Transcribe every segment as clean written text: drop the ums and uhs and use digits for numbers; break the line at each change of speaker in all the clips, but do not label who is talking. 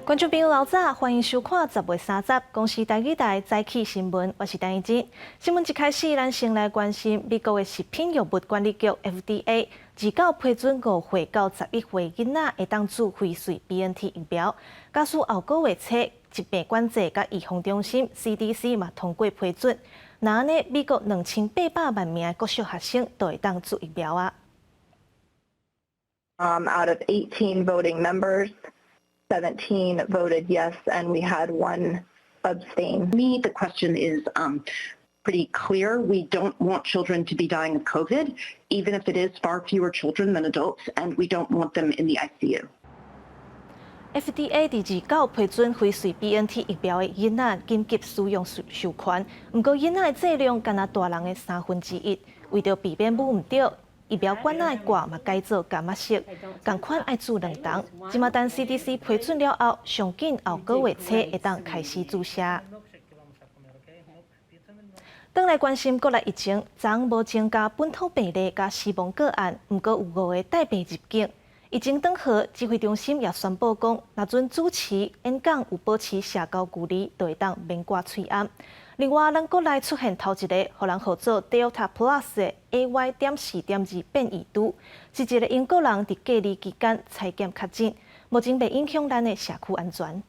觀眾朋友老早，歡迎收看10月30公視台語台早起新聞，我是陳怡靜。新聞一開始，咱先來關心美國的食品藥物管理局 FDA 29批准5歲到11歲囡仔會當注輝瑞 BNT 疫苗，假使後個月初疾病管制佮預防中心 CDC 嘛通過批准，若按呢美國2800萬名的國小學生都會當注疫苗啊。
Out of 18 voting members, 17 voted yes, and we had one abstain.
Me, the question is pretty clear. We don't want children to be dying of COVID, even if it is far fewer children than adults, and we don't want them in the ICU.
FDA 佇29批准輝瑞 BNT 疫苗的囡仔緊急使用授權，毋過囡仔的劑量干焦大人的1/3，為著避免母毋著，疫苗管仔的蓋嘛改做柑仔色，仝款愛注兩筒。這馬等 CDC 批准了後，上緊後個月初會當開始注射。轉來關心國內疫情，昨昏無增加本土病例佮死亡個案，毋過有五個帶病入境。疫情當好，指揮中心也宣布講，若準主持演講有保持社交距離，就會當免掛喙罨。另外，咱國內出現頭一個予人號做 Delta Plus 的 AY.4.2變異株，是一個英國人佇隔離期間採檢確診，目前袂影響咱的社區安全。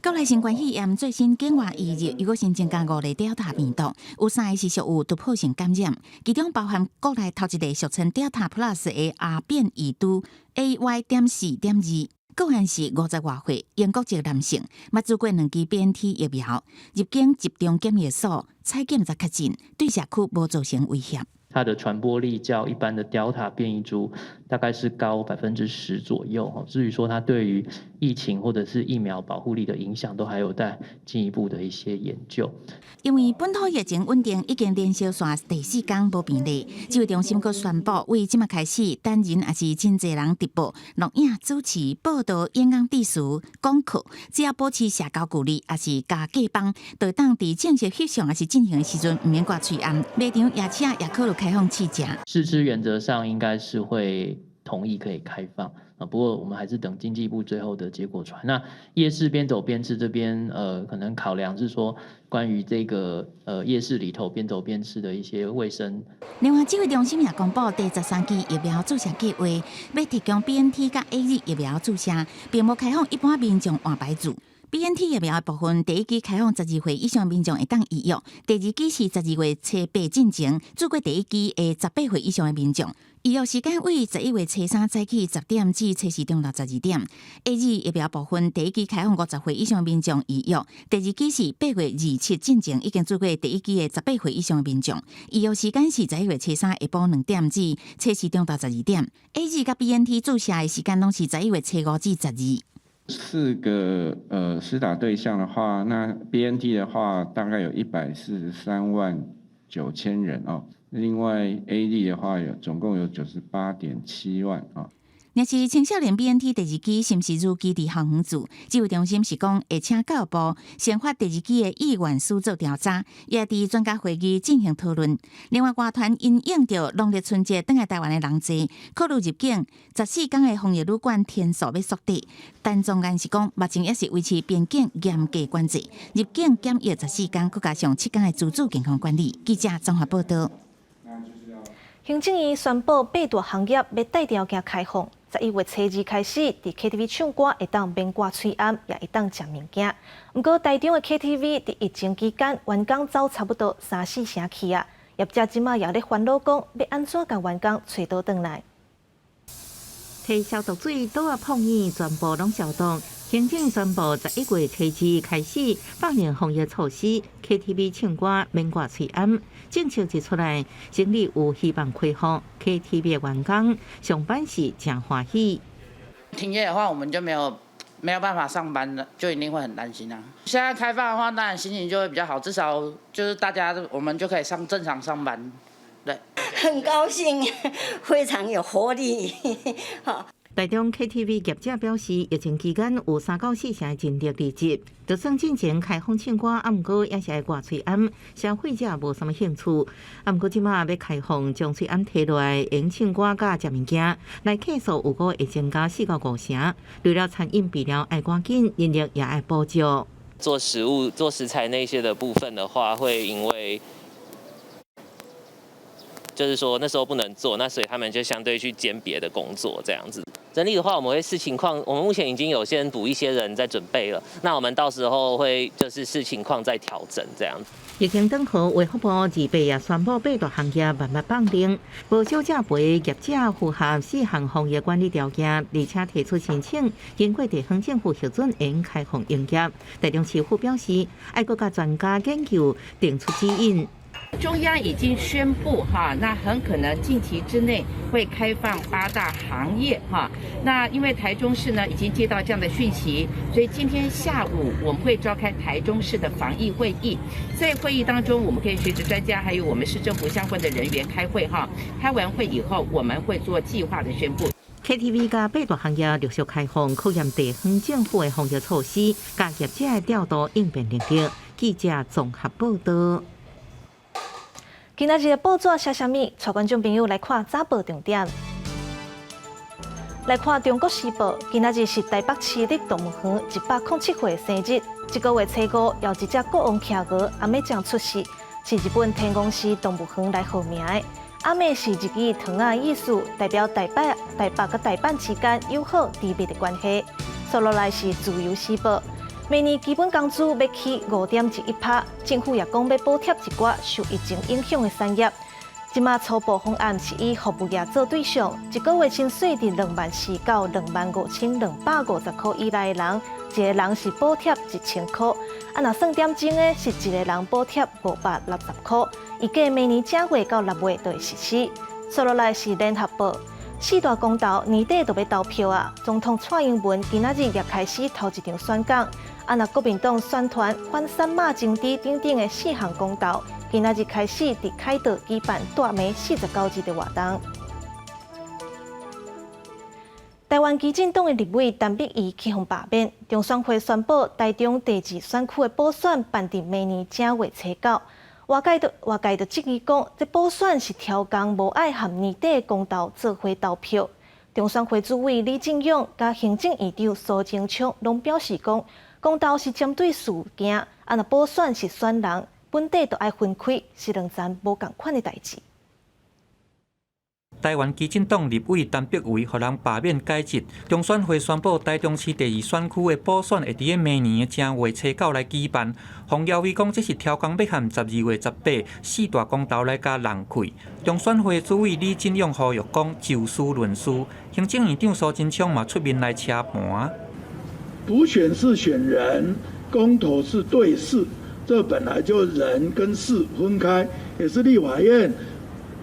國內新冠肺炎最新境外移入，又閣新增加五個 Delta 病毒，有三個是屬有突破性感染，其中包含國內頭一個俗稱 Delta Plus 的亞變異株 AY.4.2。個案是50外歲英國籍男性，捌注過兩劑 BNT 疫苗，入境集中檢疫所採檢才確診，對社區無造成威脅。
它的傳播力較一般的 Delta 變異株大概是高10%左右。至於說它對於疫情或者是疫苗保護力的影響，都還有待進一步的一些研究。
因為本土疫情穩定，已經連續紲第四工無病例。指揮中心閣宣布，為這馬開始，單人抑是真濟人直播、錄影、主持、報道、演講致辭、講課，只要保持社交距離，抑是加隔板，就會當佇正式翕相抑是進行的時陣，毋免掛喙罨。賣場夜市也考慮開放試食。
試吃原則上應該是會同意可以開放啊，不過我們還是等經濟部最後的結果出來。那夜市邊走邊吃這邊，可能考量是說關於這個夜市裡頭邊走邊吃的一些衛生。
另外，指揮中心也公布第十三劑疫苗注射計劃，欲提供 BNT 佮 AZ 疫苗注射，並無開放一般民眾換牌注。BNT 疫苗的部分，第一劑開放12歲以上民眾會當預約，第二劑是12月初八進前注過第一劑的18歲以上的民眾。預約時間為11月初三早起10點至初四中晝12點。AZ 疫苗部分，第一劑開放50歲以上民眾預約，第二劑是8月27進前已經注過第一劑的18歲以上民眾。預約時間是11月初三下晡2點至初四中晝12點。AZ 佮 BNT 注射的時間攏是11月初五至十二。
四個施打對象的話，那 BNT 的話大概有143.9萬人哦。另外 AZ 的話有總共有98.7萬啊。
若是青少年 BNT 第二劑是毋是如期佇校園注？指揮中心是講會請教育部先發第二劑的意願書做調查，也佇專家會議進行討論。另外，外團因應著農曆春節轉來台灣的人濟，考慮入境14工的防疫旅館天數欲縮短。但總案是講，目前猶是維持邊境嚴格管制，入境檢疫十四工，閣加上7工的自主健康管理。記者綜合報道。
行政院宣布八大行業欲帶條件開放，11月初二開始，佇 KTV 唱歌會當免掛喙罨，也會當食物件。毋過台中的 KTV 佇疫情期間，員工走差不多三四成去啊！業者這馬也咧煩惱講，欲按怎共員工揣倒轉來？
提消毒水、桌仔碰椅，全部攏消毒。行政宣布11月初二開始放寬防疫措施，KTV 唱歌免掛喙罨。政策一出來，生理有希望恢復，KTV 的員工上班是誠歡喜。
停業的話，我們就沒有辦法上班了，就一定會很擔心啊。現在開放的話，當然心情就會比較好，至少就是大家我們就可以上正常上班。對，
很高興，非常有活力。哈。
台中 KTV 業者表示，疫情期間有三到四成人力離職，就算進前開放唱歌，啊，毋過也是愛掛喙罨，消費者無啥物興趣。啊，毋過這馬欲開放，將喙罨提落來，用唱歌佮食物件，來客數有可會增加四到五成。除了餐飲備料愛趕緊，人力也愛補足。
做食物、做食材那些的部分的話，會因為就是說那時候不能做，那所以他們就相對去兼別的工作這樣子。人力的話，我們會視情況，我們目前已經有先補一些人在準備了。那我們到時候會就是視情況再調整這樣子。
疫情當下，衛福部28也宣布八大行業慢慢放寬，無少者陪業者符合四項防疫管理條件，而且提出申請，經過地方政府核准，會開放營業。台中市府表示，愛閣佮專家研究，定出指引。
中央已經宣布哈，那很可能近期之內會開放八大行業哈。那因為台中市呢已經接到這樣的訊息，所以今天下午我們會召開台中市的防疫會議。在會議當中，我們可以學者專家還有我們市政府相關的人員開會哈。開完會以後，我們會做計劃的宣布。
KTV 佮八大行業陸續開放，考驗地方政府的防疫措施，佮業者的調度應變能力。記者綜合報道。
今仔日的報紙寫啥物？帶觀眾朋友來看早報重點。來看《中國時報》，今仔日是台北市立動物園107歲生日。這個月初五，有一隻國王企鵝阿美將出世，是日本天王寺動物園來號名的。阿美是日語糖仔的意思，代表台北佮大阪之間友好甜蜜的關係。紲落來是《自由時報》。明年基本工資欲起5.11%，政府也講欲補貼一寡受疫情影響的產業。這馬初步方案是以服務業做對象，一個月薪水佇24,000到25,250塊以內的人，一個人是補貼1000塊。啊，若算點鐘的，是一個人補貼560塊。預計明年正月到六月就會實施。紲落來是聯合報。四大公投年底就欲投票啊！總統蔡英文今仔日也開始頭一場宣講。啊，若國民黨宣傳反瘦馬情豬等等的四項公投，今仔日開始佇凱道舉辦大暝49日的活動。台灣基進黨的立委陳碧儀去予罷免，中選會宣布台中第二選區的補選辦佇明年正月初九。外界就質疑講，這補選是超工無愛和年底的公投做伙投票。中選會主委李進勇佮行政院長蘇貞昌攏表示講，公投是針對事件，啊若補選是選人，本底就愛分開，是兩層無仝款的代誌。
台灣基進黨立委陳柏惟予人罷免解職，中選會宣布台中市第二選區的補選會佇明年的正月初九來舉辦。馮耀威講，這是超工欲和12月18四大公投來共挵開。中選會主委李進勇呼籲講，就事論事。行政院長蘇貞昌嘛出面來車盤。
補選是選人，公投是對事，這本來就人跟事分開，也是立法院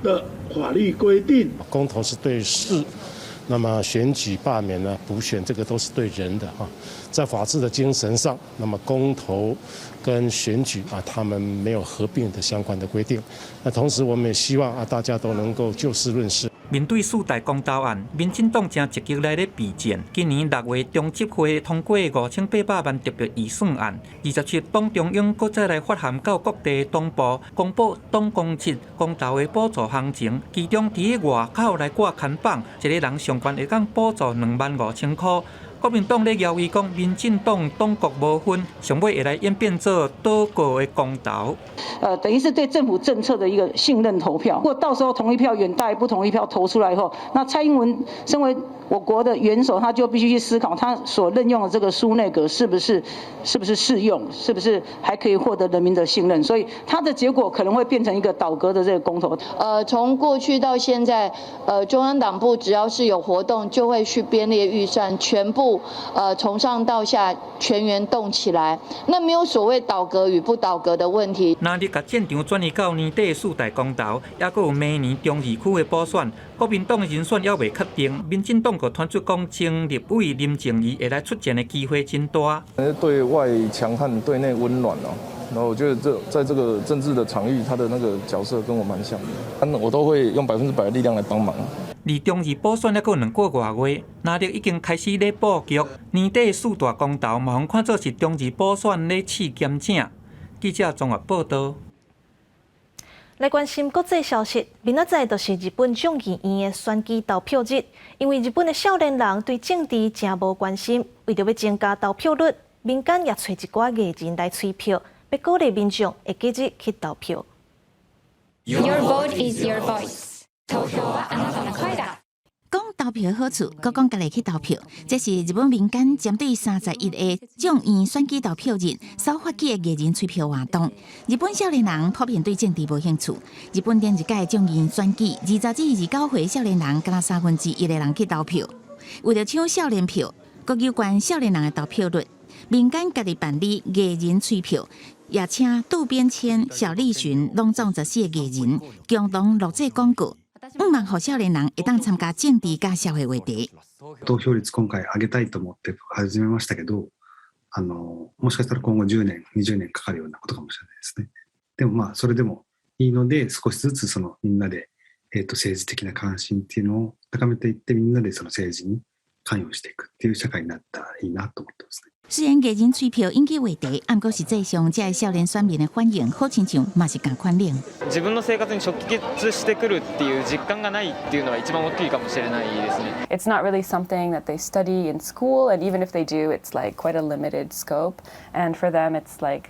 的法律規定。
公投是對事，那麼選舉罷免呢、補選這個都是對人的哈。在法治的精神上，那麼公投跟選舉啊，他們沒有合併的相關的規定。那同時，我們也希望啊，大家都能夠就事論事。
面對四大公投案，民進黨誠積極來咧備戰。今年6月中執會通過5800萬特別預算案，27黨中央閣再來發函到各地黨部，公布黨公七公投的補助行情，其中佇外口來掛看板，一个人上懸會當補助25,000塊。國民黨咧枵伊講，民進黨黨國無分，上尾會來演變做倒閣的公投。
等於是對政府政策的一個信任投票。如果到時候同意票遠大於不同意票投出來以後，那蔡英文身為我國的元首，他就必須去思考他所任用的這個蘇內閣是不是適用，是不是還可以獲得人民的信任。所以他的結果可能會變成一個倒閣的這個公投。
從過去到現在，中央黨部只要是有活動，就會去編列預算，全部。從上到下全員動起來，那沒有所謂倒閣與不倒閣的問題。
若你共戰場轉移到年底四大公投，抑閣有明年中二區的補選，國民黨的人選猶未確定，民進黨閣傳出講前立委林靜儀會來出戰的機會真大。
對外強悍，對內溫暖哦。然後我覺得這在這個政治的場域，他的那個角色跟我蠻像的，我都會用100%的力量來幫忙。
離中二補選猶閣兩個外月，藍綠已經開始咧布局。年底四大公投嘛，予看做是中二補選咧試驗井。記者綜合報道。
來關心國際消息，明仔載就是日本眾議院的選舉投票日。因為日本的少年人對政治誠無關心，為著欲增加投票率，民間也揣一寡藝人來催票，欲鼓勵民眾會記得去投票。
Your vote is your voice。投票はあなたの聲だ。
講投票的好處，閣講家己去投票，這是日本民間針對31個眾議院選舉投票日所發起的藝人催票活動。日本少年人普遍對政治無興趣。日本頂一屆眾議院選舉，20至29歲少年人，敢若1/3的人去投票。為著搶少年票，閣有懸少年人的投票率，民間家己辦理藝人催票，也請渡邊謙、小栗旬攏總14個藝人共同錄製廣告。向望予少年人會當參加政治佮社會話題。
投票率今回上げたいと思って始めましたけど、もしかしたら今後10年、20年かかるようなことかもしれないですね。でもまあ、それでもいいので、少しずつそのみんなで、政治的な関心っていうのを高めていって、みんなでその政治に関与していくっていう社会になったらいいなと思ってますね。
雖然藝人催票引起話題，毋過實際上，這个少年選民的反應好親像嘛是仝款冷。
自分の生活に直結してくるっていう実感がないっていうのは一番大きいかもしれないですね。
It's not really something that they study in school, and even if they do, it's like quite a limited scope. And for them, it's like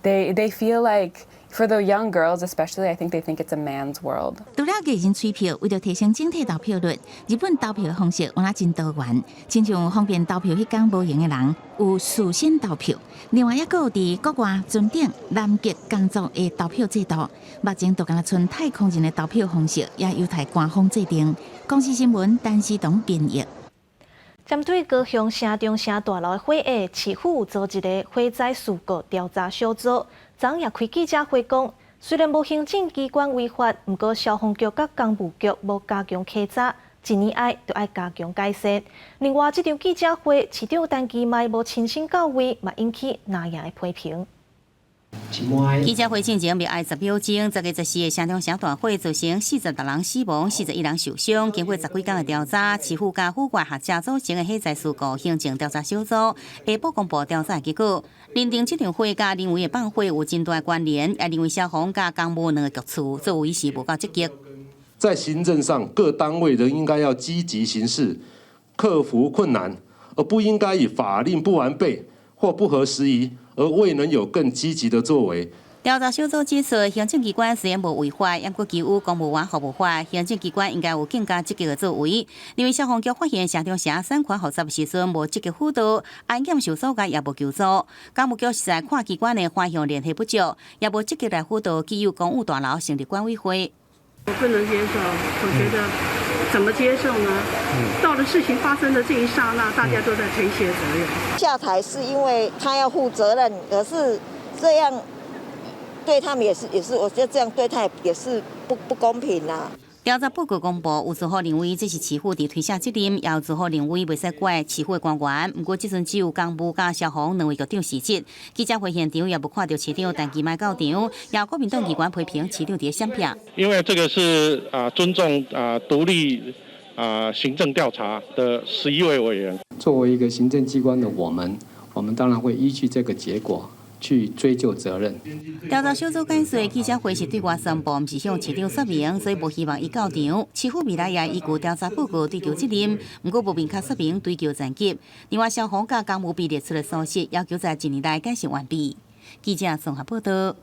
they feel like for the young girls especially, I think they think it's a man's world.
除了藝人催票，為著提升整體投票率，日本投票的方式原來真多元，親像方便投票彼工無閒的人有事先投票，另外抑閣有佇國外尊頂南極工作的投票制度，目前就敢若賰太空人的投票方式，也有待官方制定。公視新聞陳思彤編譯。
針對高雄城中城大樓的火災，市府有組一个火災事故調查小組，昨也開記者會講，雖然無行政機關違法，毋過消防局佮工務局無加強稽查，一年內就愛加強改善。另外，這場記者會，市長陳其邁無親身到位，嘛引起藍營的批評。
記者會進前默哀10秒鐘，10月14日城中城大火造成46人死亡、41人受傷。經過十幾工的調查，市府佮府外學者組成的火災事故行政調查小組下晡公布調查結果，認定這場火佮人為的放火有真大關聯，也認為消防佮工務兩個局處作為是無夠積極。
在行政上，各單位仍應該要積極行事，克服困難，而不應該以法令不完備或不合時宜，而未能有更積極的作為。
調查小組指出，行政機關雖然無違法，毋過基於公務員服務法，行政機關應該有更加積極的作為。另外，消防局發現城中城山環火災時陣無積極輔導，安檢受阻礙也無求助。工務局實在跨機關的橫向聯繫不足，也無積極來輔導既有公務大樓成立管委會。
我不能接受，我覺得怎麼接受呢？到了事情發生的這一剎那，大家都在推卸責任。
下台是因為他要負責任，可是這樣對他們也是，我覺得這樣對他也是不公平啦。
調查報告公布，有做法認為這是市府佇推卸責任，也有做法認為袂使怪市府的官員。毋過這陣只有工務佮消防兩位局長辭職。記者會現場也無看著市長陳其邁到場，也有國民黨議員批評市長佇閃避。
因為這個是尊重獨立行政調查的11位委員。
作為一個行政機關的我們，我們當然會依據這個結果去追究責任。
調查小組解釋，記者會是對外宣布，毋是向市長說明，所以無希望伊到場。市府未來也依據調查報告追究責任，毋過無明確說明追究層級。另外，消防佮工務被列出的疏失，要求在一年內改善完畢。記者綜合報道。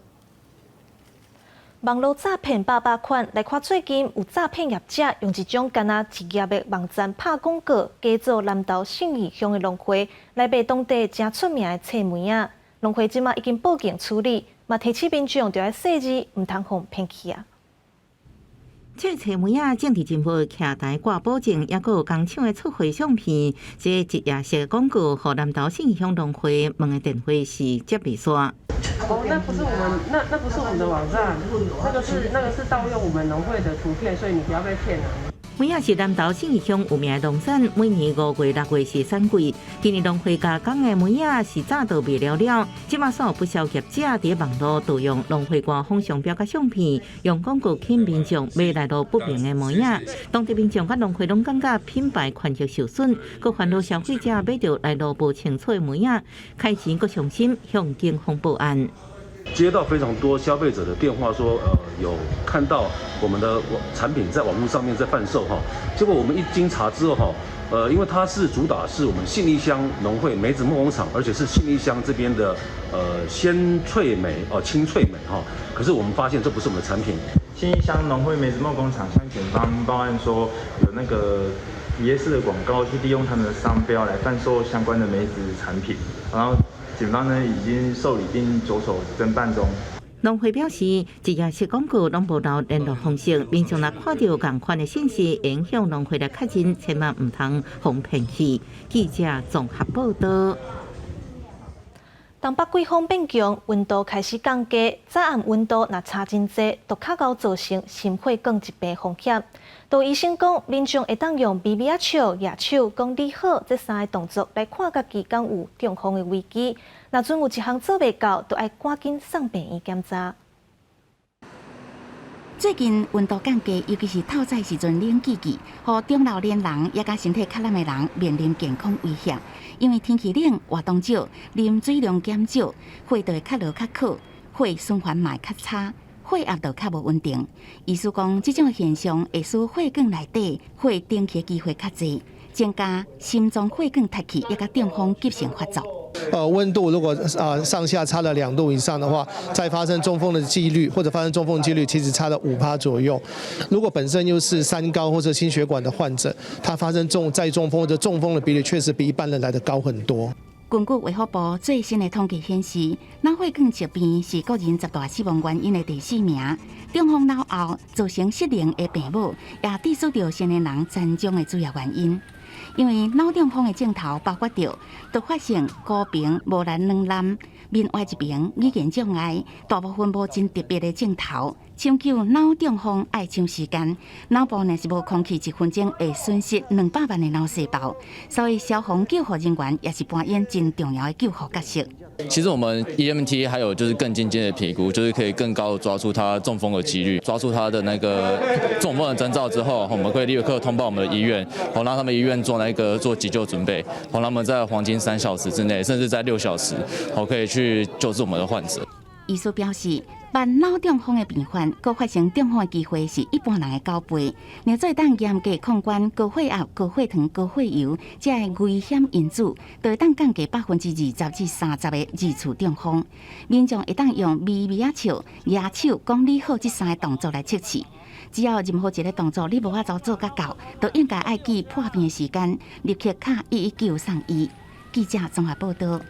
網路詐騙百百款，來看最近有詐騙業者用一種敢若職業的網站拍廣告，假做南投信義鄉的農會來賣當地誠出名的脆梅仔。農會這馬已經報警處理，嘛提醒民眾著愛細膩，毋通予騙去啊！
這脆梅仔種佇政府徛台掛保證，抑閣有工廠的出貨相片，這一頁式廣告，予南投信義鄉農會問的電話是接袂煞。
哦，那不是我們，那不是我們的網站，那個是盜用我們農會的圖片，所以你不要被騙了。
梅仔是南投信義鄉有名的農產，每年5月、6月是產季。今年農會加工的梅仔是早就賣了了，這馬煞有不少業者佇網路盜用農會官方商標佮相片，用廣告吸引民眾買來路不明的梅仔。當地民眾佮農會攏感覺品牌權益受損，閣煩惱消費者買著來路無清楚的梅仔，開錢閣傷心，向警方報案。
接到非常多消費者的電話說，有看到我們的產品在網絡上面在販售哈，結果我們一經查之後哈，因為它是主打是我們信義鄉農會梅子夢工廠，而且是信義鄉這邊的鮮脆梅哦清脆梅哈，可是我們發現這不是我們的產品。
信義鄉農會梅子夢工廠向檢方報案說，有那個疑似的廣告去利用他們的商標來販售相關的梅子產品，然後。警方呢已經受理並着手偵辦中。
農會表示，這也是廣告攏無留聯絡方式，民眾若看著仝款的信息，會向農會來確認，千萬毋通予騙去。記者綜合報道。
東北季風變強，溫度開始降低，早暗溫度若差真濟，就較𠢕造成心血管疾病風險。都醫生講，民眾會當用微微仔笑、舉手、講你好這三个動作來看家己敢有中風的危機。若準有一項做袂到，就愛趕緊送病院檢查。
最近溫度降低，尤其是透早時陣冷吱吱，予中老年人也佮身體較懶的人面臨健康威脅。因為天氣冷，活動少，啉水量減少，血就會較落較渴，血循環嘛會較差，血壓就較無穩定。醫師講，這種現象會使血管內底血凝結的機會較濟，增加心臟血管塌去，也佮中風急性發作。
溫度如果上下差了2度以上的話，再發生中風的幾率或者發生中風幾率其實差了5%左右。如果本身又是三高或者心血管的患者，他發生再中風或者中風的比率確實比一般人來得高很多。
根據衛福部最新的統計顯示，腦血管疾病是國人十大死亡原因的第四名。中風腦後造成失能的病母，也致使著成年人殘障的主要原因。因為腦中風的症頭包括著突發性高頻無力軟爛、面歪一邊、語言障礙，大部分無真特別的症頭。搶救腦中風愛搶時間，腦部若是無空氣，一分鐘會損失200萬的腦細胞，所以消防救護人員也是扮演真重要的救護角色。
其實我們 EMT 還有就是更進階的評估，就是可以更高的抓出他中風的幾率，抓出他的那個中風的徵兆之後，我們會立刻通報我們的醫院，好讓他們醫院做那個做急救準備，好讓他們在黃金3小時之內，甚至在6小時，好可以去救治我們的患者。
醫師表示，患腦中風的病患，閣發生中風的機會是一般人的9倍。若做當嚴格控管高血壓、高血糖、高血油這个危險因子，就會當降低20%至30%的二次中風。民眾會當用微微仔笑、舉手、講你好這三个動作來測試。只要任何一个動作你無法度做甲到，就應該愛記破病的時間，立刻敲119送醫。記者綜合報道。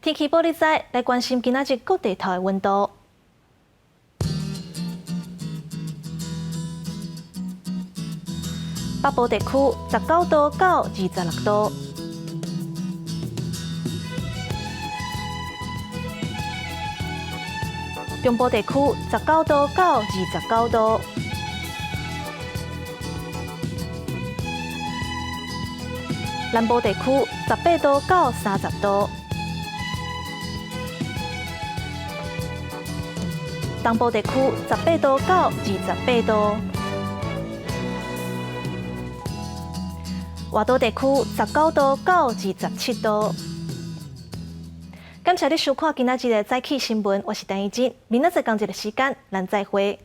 天氣報你知，來關心今仔日各地頭的溫度。北部地區19度到26度。中部地區19度到29度。南部地區18度到30度。東部地區18度到28度。外島地區19度到27度。感謝你收看今仔日的早起新聞，我是陳怡靜，明仔載仝一个時間，咱再會。